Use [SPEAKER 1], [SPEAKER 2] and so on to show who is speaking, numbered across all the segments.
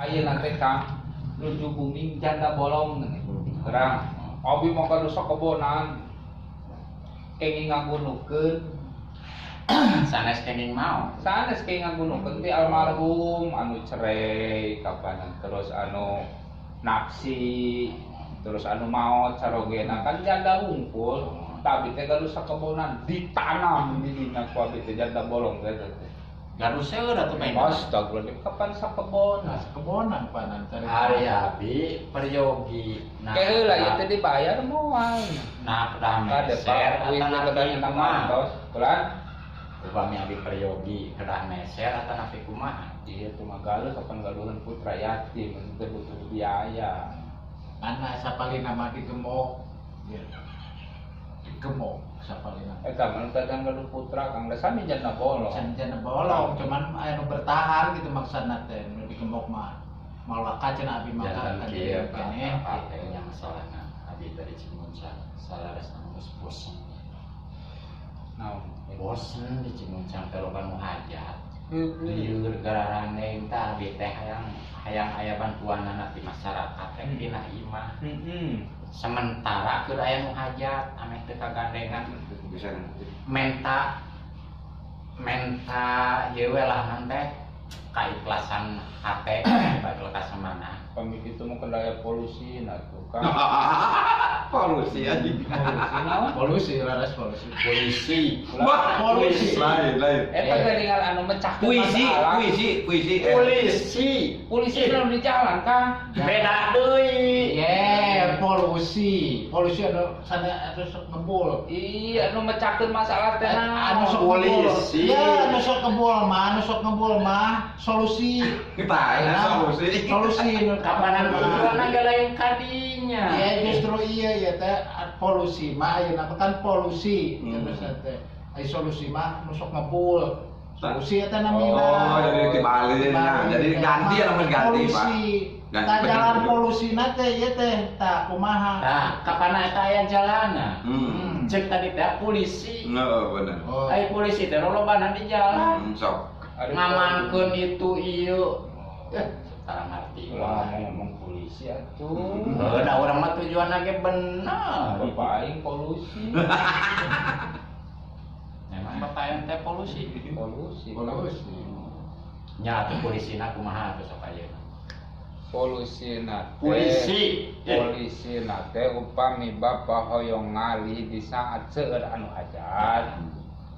[SPEAKER 1] Ayeuna teh, Kang, nuju booming janda bolong nih. Terang, abi mah gaduh sakebonan. Kenging ngagunukeun.
[SPEAKER 2] Sanes kenging mau.
[SPEAKER 1] Sanes kenging ngagunukeun ti almarhum anu cerai kapanan, terus anu naksi, terus anu maot sarogena, kan janda hungkul. Tapi teh gaduh sakebonan ditanam di dina ku abi teh janda bolong teh teh.
[SPEAKER 2] Gaduh seueur atuh pengen.
[SPEAKER 1] Astagfirullah, kapan sakebonan?
[SPEAKER 3] Kebonan panan cari.
[SPEAKER 2] Ari abi peryogi. Nah,
[SPEAKER 1] Kayak lah ieu teh dibayar moal.
[SPEAKER 2] Nah, kedah
[SPEAKER 1] Kade
[SPEAKER 2] meser
[SPEAKER 1] Pak, uih
[SPEAKER 2] atanapi
[SPEAKER 1] kedah nyenang
[SPEAKER 2] kumaha?
[SPEAKER 1] ngantos. Pelan.
[SPEAKER 2] Upami abi peryogi kedah meser atanapi kumaha?
[SPEAKER 1] Iya tuh mah galuh, kapan galuhan putra yatim teh butuh biaya.
[SPEAKER 3] Mana sapalina mah digemok. Ya. Digemok sapalina.
[SPEAKER 1] Eta mah teh galuh putra, Kang, da sami janda bolong.
[SPEAKER 3] Janda bolong, cuman anu bertahan gitu maksudna teh nu digemok mah. Malaka cenah abi mah
[SPEAKER 2] Jangan
[SPEAKER 3] kan
[SPEAKER 2] kieu, Pak.
[SPEAKER 3] keneh.
[SPEAKER 2] Apa teh nya masalahna abi tadi Cimuncang salaresna geus bosen.
[SPEAKER 1] Naon?
[SPEAKER 2] Bosen di Cimuncang teh loba nu hajat.
[SPEAKER 1] Heeh.
[SPEAKER 2] Lieur gararandeng tah abi teh hayang hayang aya bantuanana ti masyarakat teh tina imah.
[SPEAKER 1] Heeh.
[SPEAKER 2] Sementara keur aya nu hajat ameh teu kagandengan
[SPEAKER 4] Bisa.
[SPEAKER 2] Menta menta ieu we lah teh kaikhlasan hate, kaikhlasan mana.
[SPEAKER 1] Pami kitu mah kendaya polusi nah tuh, Kang.
[SPEAKER 4] Polusi anjing.
[SPEAKER 1] Polusi naon?
[SPEAKER 3] Polusi, laras polusi.
[SPEAKER 2] Polisi.
[SPEAKER 4] Wah,
[SPEAKER 3] Polusi.
[SPEAKER 4] Lain, lain.
[SPEAKER 1] Eta geuningan anu mecahkeun
[SPEAKER 4] Puisi,
[SPEAKER 1] masalah.
[SPEAKER 4] puisi, puisi.
[SPEAKER 2] Polisi.
[SPEAKER 1] Polisi nu di jalan, Kang.
[SPEAKER 2] Beda deui.
[SPEAKER 3] Ye, polusi. Polusi anu sana anu sok ngebul.
[SPEAKER 1] Iya, anu mecahkeun masalah teh
[SPEAKER 3] Anu sok
[SPEAKER 1] naon?
[SPEAKER 2] Polisi.
[SPEAKER 3] ngebul. Ya, anu sok ngebul mah, anu sok ngebul mah solusi.
[SPEAKER 4] Kita ini solusi.
[SPEAKER 3] Solusi nu
[SPEAKER 2] Kapanan tujuanna ge lain kadinya.
[SPEAKER 3] Ya justru iya ya teh polusi mah ayeuna mah kan polusi terus teh. Ai solusi mah nu sok ngebul. Solusi eta namina.
[SPEAKER 4] Oh, jadi dibalik nah. Jadi ganti ya, namanya ganti, Pak.
[SPEAKER 3] Polusi.
[SPEAKER 4] Ganti
[SPEAKER 3] Tah jalan
[SPEAKER 4] bener.
[SPEAKER 3] polusina teh ieu teh tah kumaha.
[SPEAKER 2] Tah, kapan eta aya jalana? Cek tadi teh polisi.
[SPEAKER 4] Oh, bener.
[SPEAKER 3] Oh.
[SPEAKER 2] Ai polisi teh lolobana di jalan.
[SPEAKER 4] Sok.
[SPEAKER 1] Ari
[SPEAKER 2] Ngamankeun itu ieu. Eh, tara ngarti.
[SPEAKER 1] Ulah ngomong-ngomong polisi atuh.
[SPEAKER 2] Heuh, da urang mah tujuanna ge bener.
[SPEAKER 1] Bapak aing polusi.
[SPEAKER 2] Memang bapak ente polusi.
[SPEAKER 1] Polusi.
[SPEAKER 3] Polusi.
[SPEAKER 2] Nya atuh polisina kumaha atuh sok ayeuna?
[SPEAKER 1] Polusi teh.
[SPEAKER 2] Polisi.
[SPEAKER 1] Polisi teh upami bapak hoyong ngalih di saat seueur anu hajat.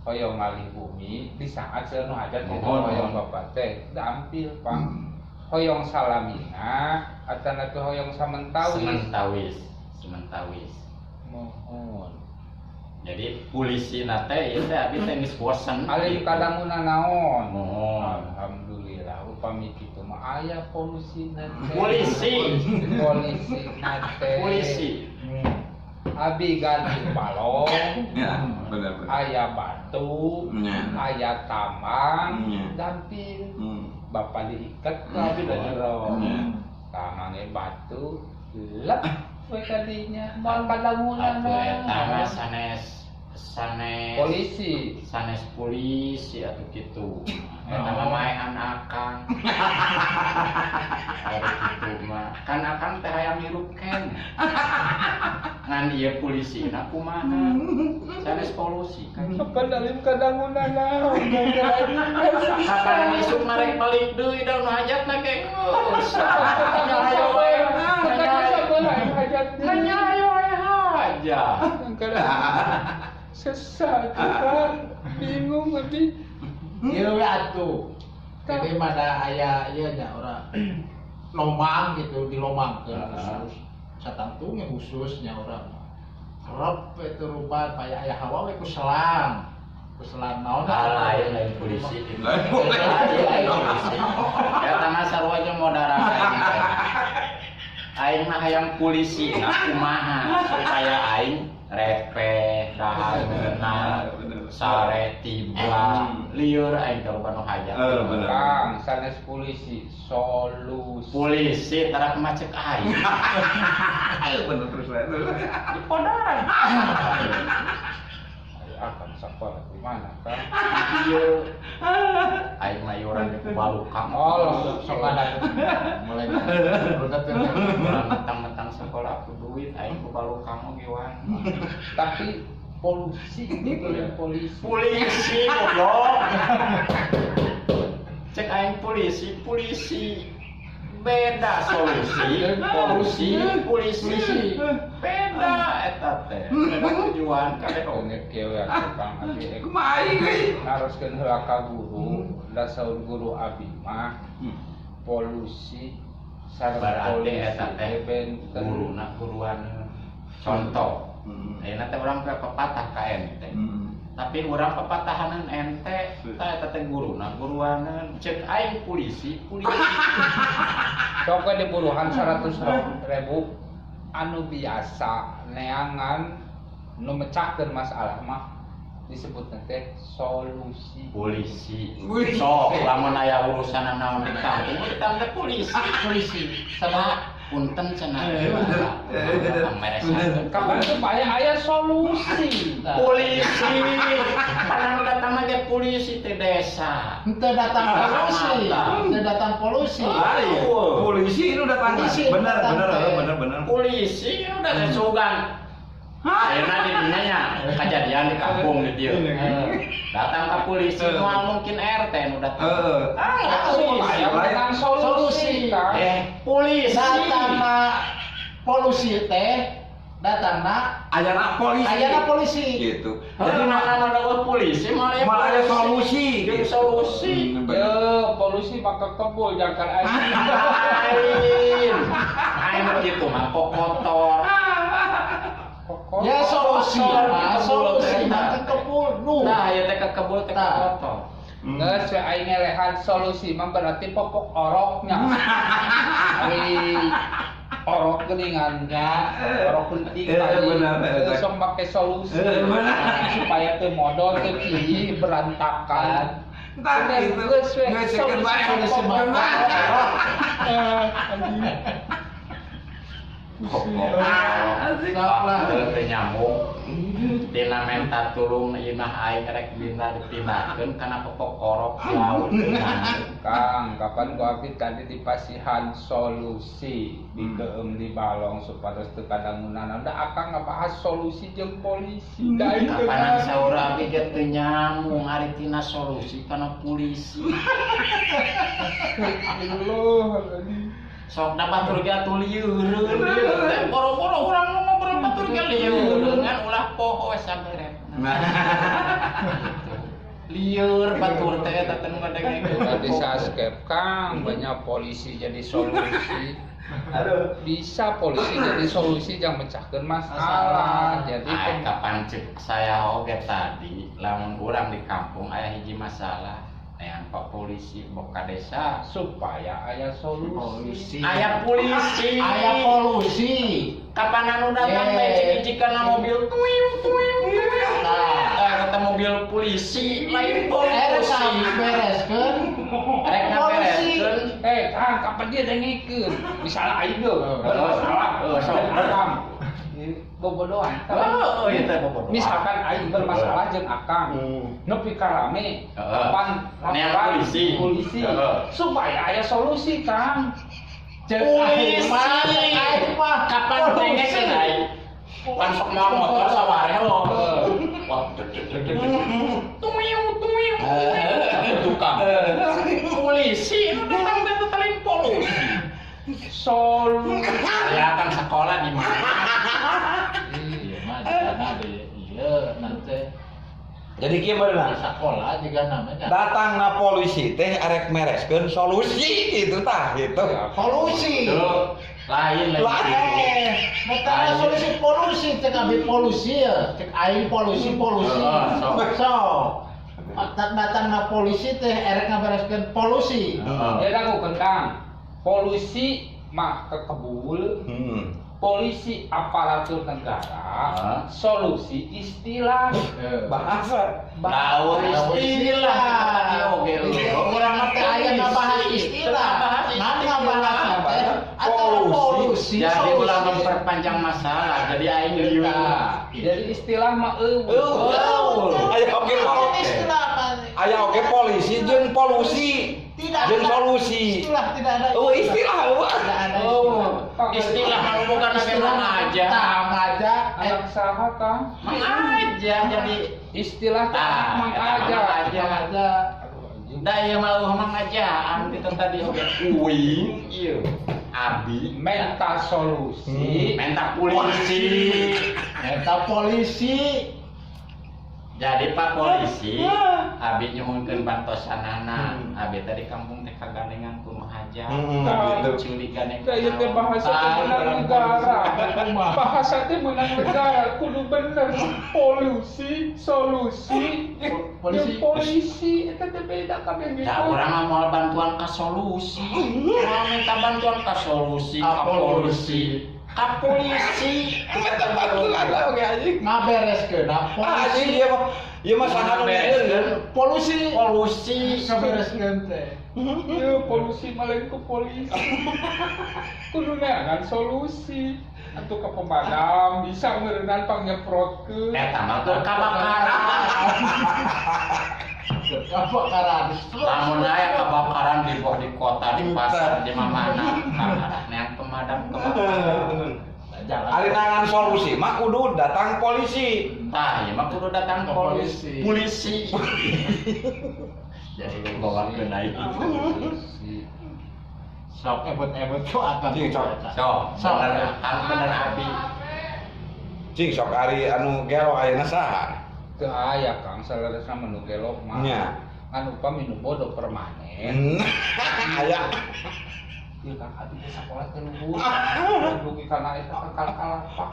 [SPEAKER 1] Hoyong ngalih bumi di saat seueur anu hajat gitu
[SPEAKER 2] Mohon.
[SPEAKER 1] Hoyong bapak teh gampil, Pak. Hoyong salamina atanapi hoyong samentawis?
[SPEAKER 2] Sementawis, sementawis.
[SPEAKER 1] Mohon.
[SPEAKER 2] Jadi polisi teh ieu teh abi teh geus bosen.
[SPEAKER 1] Alim kadanguna naon?
[SPEAKER 2] Mohon.
[SPEAKER 1] Alhamdulillah, upami kitu mah aya polusi teh.
[SPEAKER 2] Polisi.
[SPEAKER 1] Polisi teh.
[SPEAKER 2] Polisi.
[SPEAKER 1] Abi ganti balong,
[SPEAKER 4] Ya, bener bener.
[SPEAKER 1] aya batu, aya tambang, gampil. Bapak diikat ku abi da jero. Tangannya batu, lep we kadinya. Moal kadangunan.
[SPEAKER 2] Atuh eta mah sanes sanes
[SPEAKER 1] Polisi.
[SPEAKER 2] Sanes polisi atuh kitu. Eta mah maehan akang. Ari kitu mah kan akang teh hayang hirup keneh. Ngan ieu polisina kumaha? Sanes polusi kan.
[SPEAKER 1] Kapan alim kadangunan naon?
[SPEAKER 2] Kapan isuk marek balik deui da nu hajatna ge geus. Hanya hayo we.
[SPEAKER 1] Hajat.
[SPEAKER 2] Hanya hayo we hajat.
[SPEAKER 1] Sesat kan, bingung abi.
[SPEAKER 3] Ieu we atuh. Jadi mana aya ieu nya urang lomang gitu dilomangkeun khusus. Satangtung khususnya urang. Kerep itu rupa paya aya hawa we ku selang. Ku selang naon?
[SPEAKER 2] Ah, lain lain polisi gitu.
[SPEAKER 4] Lain polisi.
[SPEAKER 2] Lain polisi. Eta mah sarua jeung modara aing teh. Aing mah hayang polisi nah kumaha supaya aing repeh dahareuna sare tiba lieur aing teh loba nu hajat.
[SPEAKER 4] Eh, bener.
[SPEAKER 1] Kang, sanes polisi, solusi.
[SPEAKER 2] Polisi tara kumaha cek aing.
[SPEAKER 4] Ayo bener terus lah.
[SPEAKER 2] Di podaran.
[SPEAKER 1] Akan Sekolah di mana kan?
[SPEAKER 2] Iya. Aing mah iuran di Balukang.
[SPEAKER 1] Oh,
[SPEAKER 3] sok ada mulai
[SPEAKER 2] mentang-mentang sekolah aku duit aing ku Balukang oge wani.
[SPEAKER 1] Tapi polusi itu polisi.
[SPEAKER 2] Polisi goblok. Cek aing polisi, polisi. Beda solusi, polusi, polisi. Beda eta teh. Beda tujuan kabeh
[SPEAKER 1] oge kieu ya Kang abi.
[SPEAKER 4] Kumaha aing
[SPEAKER 1] naroskeun heula ka guru, da saur guru abi mah polusi sareng
[SPEAKER 2] berarti eta teh
[SPEAKER 1] benten
[SPEAKER 2] guruna guruan. Contoh, ayeuna teh urang pepatah ka ente. Tapi urang pepatahanan ente, tah eta teh guruna guruaneun. Cek aing polisi, polisi.
[SPEAKER 1] Sok we diburuhan 100.000 anu biasa neangan nu mecahkeun masalah mah disebutna teh solusi.
[SPEAKER 2] Polisi. Sok lamun aya urusan naon di kampung ditang teh polisi.
[SPEAKER 3] Polisi
[SPEAKER 2] sama punten cenah.
[SPEAKER 1] Kapan supaya aya solusi.
[SPEAKER 2] Polisi. Padahal datang ge polisi teh desa.
[SPEAKER 3] Henteu datang polusi. Henteu datang polusi.
[SPEAKER 4] Polisi itu datang. Benar benar benar benar.
[SPEAKER 2] Polisi itu udah sesugan. Ayeuna di dinya nya kejadian di kampung di dieu. Datang ke polisi moal mungkin RT nu datang.
[SPEAKER 1] Polisi datang solusi.
[SPEAKER 2] Polisi
[SPEAKER 3] datangna polusi teh datangna
[SPEAKER 4] ayana polisi.
[SPEAKER 3] Ayana polisi.
[SPEAKER 4] Gitu.
[SPEAKER 2] Jadi mana ada polisi malah
[SPEAKER 4] aya solusi.
[SPEAKER 2] Jeung solusi.
[SPEAKER 1] Ye, polusi maka kebul jangkar aing.
[SPEAKER 2] Lain. Aing kitu mah kotor.
[SPEAKER 3] Ya solusi, solusi mah kebul nu.
[SPEAKER 2] Nah, ya teh kebul teh kotor.
[SPEAKER 1] Geus we aing ngelehan solusi mah berarti popok oroknya. Ari orok geuningan nya, orok penting tadi. Sok make solusi supaya teu modal teu kieu berantakan.
[SPEAKER 4] Tah gitu.
[SPEAKER 1] Geus we solusi mah.
[SPEAKER 2] Sok teu nyambung. Dina menta tulung imah aing rek dina dipindahkeun kana pokok orok jauh.
[SPEAKER 1] Kang, kapan ku abi tadi dipasihan solusi dikeum di balong supados teu kadangunan. Da akang ngabahas solusi jeung polisi. Da
[SPEAKER 2] kapanan saur abi ge teu nyambung ari tina solusi kana polisi.
[SPEAKER 1] Allah,
[SPEAKER 2] sok da batur ge atuh lieureun teh boro-boro urang ngobrol batur ge lieureun ngan ulah poho we saberetna. Lieur batur teh eta teh nu ngadenge.
[SPEAKER 1] Tadi subscribe Kang, banyak polisi jadi solusi.
[SPEAKER 4] Aduh.
[SPEAKER 1] Bisa polisi jadi solusi yang mecahkeun masalah. Jadi
[SPEAKER 2] kapan cek saya oge tadi lamun urang di kampung aya hiji masalah. Neang pak polisi boka desa
[SPEAKER 1] supaya aya solusi.
[SPEAKER 2] Aya polisi.
[SPEAKER 3] Aya polusi.
[SPEAKER 2] Kapan anu datang teh cik-cik kana mobil tuiu tuiu. Nah, kata mobil polisi lain polusi.
[SPEAKER 3] Bereskeun.
[SPEAKER 2] Rek ngabereskeun.
[SPEAKER 1] Kang, kapan dia dengekeun? Misalnya aing ge bermasalah.
[SPEAKER 2] Sok
[SPEAKER 1] rekam. Bobodohan.
[SPEAKER 2] Oh, ieu teh bobodohan.
[SPEAKER 1] Misalkan aing bermasalah jeung akang, nepi ka rame, kapan laporan
[SPEAKER 2] polisi.
[SPEAKER 1] Polisi supaya aya solusi, Kang.
[SPEAKER 2] Polisi. Kapan dengekeun aing? Pan sok mawa motor sawareh lo. Wah, tumiu tumiu. Tukang. Polisi nu datang teh lain polusi.
[SPEAKER 1] Solusi.
[SPEAKER 2] Ya kan sekolah di mana?
[SPEAKER 3] Iya mah di sana di iya nanti.
[SPEAKER 4] Jadi kieu beunang
[SPEAKER 3] sekolah juga namanya.
[SPEAKER 4] Datangna polisi teh arek mereskeun solusi gitu tah gitu.
[SPEAKER 3] Polusi.
[SPEAKER 2] Lain
[SPEAKER 3] lain. Nah, solusi polusi cek abi polusi ya, cek aing polusi polusi. So. Datangna polisi teh arek ngabereskeun polusi.
[SPEAKER 1] Ya dangukeun Kang. Polusi mah kekebul, polisi aparatur negara, solusi istilah
[SPEAKER 4] bahasa.
[SPEAKER 2] Tahu istilah.
[SPEAKER 3] Urang mah teh aya ngabahas istilah. Nah ngabahas teh antara polusi Polusi.
[SPEAKER 2] Jadi ulah memperpanjang masalah. Jadi aing lieur.
[SPEAKER 1] Jadi istilah mah eueuh.
[SPEAKER 4] Aya oge
[SPEAKER 3] istilah.
[SPEAKER 4] Aya oge polisi jeung polusi.
[SPEAKER 3] Tidak
[SPEAKER 4] jeung solusi.
[SPEAKER 3] Istilah tidak ada.
[SPEAKER 4] Oh, istilah
[SPEAKER 3] tidak ada.
[SPEAKER 2] Oh, istilah bukan istilah aja.
[SPEAKER 3] Tang aja.
[SPEAKER 1] Anak saha Kang?
[SPEAKER 2] Mang aja jadi
[SPEAKER 1] istilah mang aja.
[SPEAKER 3] Aja.
[SPEAKER 2] Da ieu mah eueuh mang ajaan kitu tadi oge uing ieu. Abi
[SPEAKER 1] menta solusi,
[SPEAKER 2] menta polisi.
[SPEAKER 3] Menta polisi.
[SPEAKER 2] Jadi Pak Polisi, abi nyuhunkeun bantosanana, abi tadi kampung teh kagandengan kumaha aja.
[SPEAKER 4] Gitu.
[SPEAKER 2] Culi gandeng.
[SPEAKER 1] Ieu teh bahasa teh meunang negara. Bahasa teh meunang negara, kudu bener. Polusi, solusi, polisi, polisi eta teh beda kabeh gitu.
[SPEAKER 2] Da urang mah moal bantuan ka solusi. Moal minta bantuan ka solusi, ka polisi. Ka polisi
[SPEAKER 4] minta bantuan lah oge anjing.
[SPEAKER 3] Ngabereskeun polisi.
[SPEAKER 4] Anjing ieu mah ieu mah saha nu nyieun
[SPEAKER 3] polusi.
[SPEAKER 2] Polusi
[SPEAKER 3] ngabereskeun teh.
[SPEAKER 1] Ieu polusi mah lain ku polisi. Kudu neangan solusi. Atuh ka pemadam bisa meureunnan pangnyemprotkeun.
[SPEAKER 2] Eta mah keur kabakaran.
[SPEAKER 3] Kebakaran.
[SPEAKER 2] Lamun aya kebakaran di bawah di kota, di pasar, di mana-mana, neang pemadam kebakaran.
[SPEAKER 4] Ari nangan solusi mah kudu datang polisi.
[SPEAKER 2] Tah, ieu mah kudu datang polisi. Polisi. Jadi bawa ke naik.
[SPEAKER 3] Sok ebot-ebot tuh akan.
[SPEAKER 2] Sok, bener bener abi.
[SPEAKER 4] Cing sok ari anu gelo ayeuna saha?
[SPEAKER 1] Teu aya Kang, saleresna mah nu gelo mah.
[SPEAKER 4] Nya.
[SPEAKER 1] Ngan upami nu bodoh permanen.
[SPEAKER 4] Aya.
[SPEAKER 1] Ieu Kang abi teh sakola teh luhur. Dugi kana eta kalapa.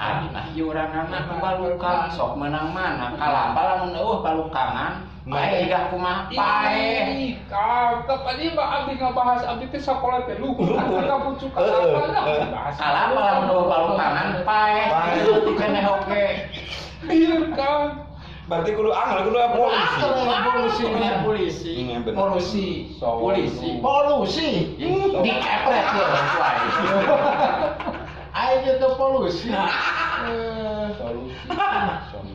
[SPEAKER 2] Abi mah iuranana ku balukang sok meunang mana kalapa lamun eueuh balukangan. Paeh gah kumaha paeh.
[SPEAKER 1] Kang, tadi mah abi ngabahas abi teh sakola teh luhur. Ka pucuk kalapa lah.
[SPEAKER 2] Kalapa lamun eueuh balukangan paeh. Itu keneh oge.
[SPEAKER 1] Iya Kang.
[SPEAKER 4] Berarti kudu angel kudu polisi.
[SPEAKER 3] Polisi,
[SPEAKER 2] polisi.
[SPEAKER 3] Polusi,
[SPEAKER 2] polisi.
[SPEAKER 3] Polusi. Dikepret ya. Ayo itu polusi.
[SPEAKER 1] Solusi.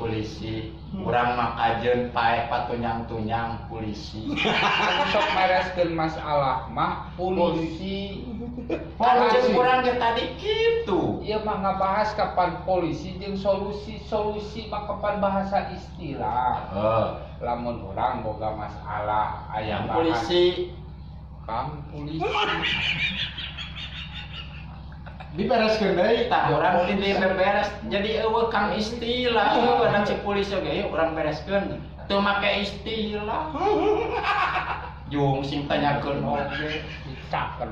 [SPEAKER 2] Polisi. Urang mah kajeun paeh patunyang-tunyang polisi.
[SPEAKER 1] Sok mereskeun masalah mah polisi.
[SPEAKER 2] Polisi urang ge tadi kitu.
[SPEAKER 1] Ieu mah ngabahas kapan polisi jeung solusi, solusi mah kapan bahasa istilah. Lamun urang boga masalah aya
[SPEAKER 2] polisi,
[SPEAKER 1] Kang polisi.
[SPEAKER 3] Dibereskeun deui
[SPEAKER 2] tah urang teh beberes jadi eueuh Kang istilah eueuh da cek polisi oge yeuh urang bereskeun teu make istilah. Jung sing tanyakeun oge
[SPEAKER 1] dicakeun.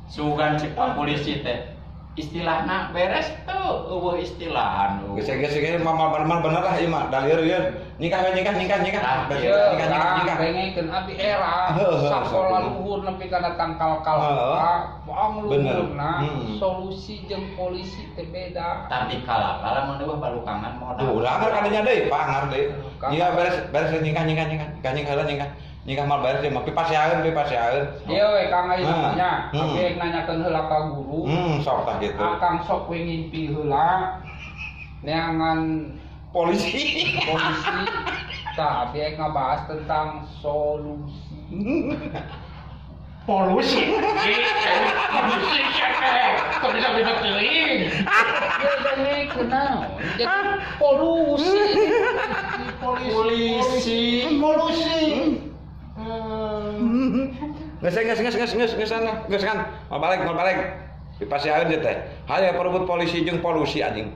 [SPEAKER 2] Sugan cek Pak polisi teh istilahna beres teu eueuh istilahan.
[SPEAKER 4] Geus-geus mah bener lah ieu mah da lieur ieu. Nikah nikah nikah nikah. Nikah nikah nikah.
[SPEAKER 1] Dengekeun abdi era sakola luhur nepi kana tangkal kalapa. Bang luhurna solusi jeung polisi teh beda.
[SPEAKER 2] Tapi kalapa lamun eueuh balukangan modal.
[SPEAKER 4] Tuh urang kadanya deui pangar deui. Nikah beres beres nikah nikah nikah. Nikah nikah nikah. Nikah mah beres mah pipaseaeun pipaseaeun.
[SPEAKER 1] Ieu we Kang ayeuna nya. Abdi nanyakeun heula ka guru.
[SPEAKER 4] Sok tah kitu.
[SPEAKER 1] Akang sok we ngimpi heula neangan
[SPEAKER 4] polisi.
[SPEAKER 1] Polisi. Tah abdi ngabahas tentang solusi.
[SPEAKER 3] Polusi. Polusi kok bisa bisa teuing.
[SPEAKER 1] Ya denge kunaon? Jadi polusi.
[SPEAKER 3] Polisi. Polusi.
[SPEAKER 4] Geus geus geus geus geus geus geus kan. Mau balik. Dipasiaeun teh. Hayo perebut polisi jeung polusi anjing.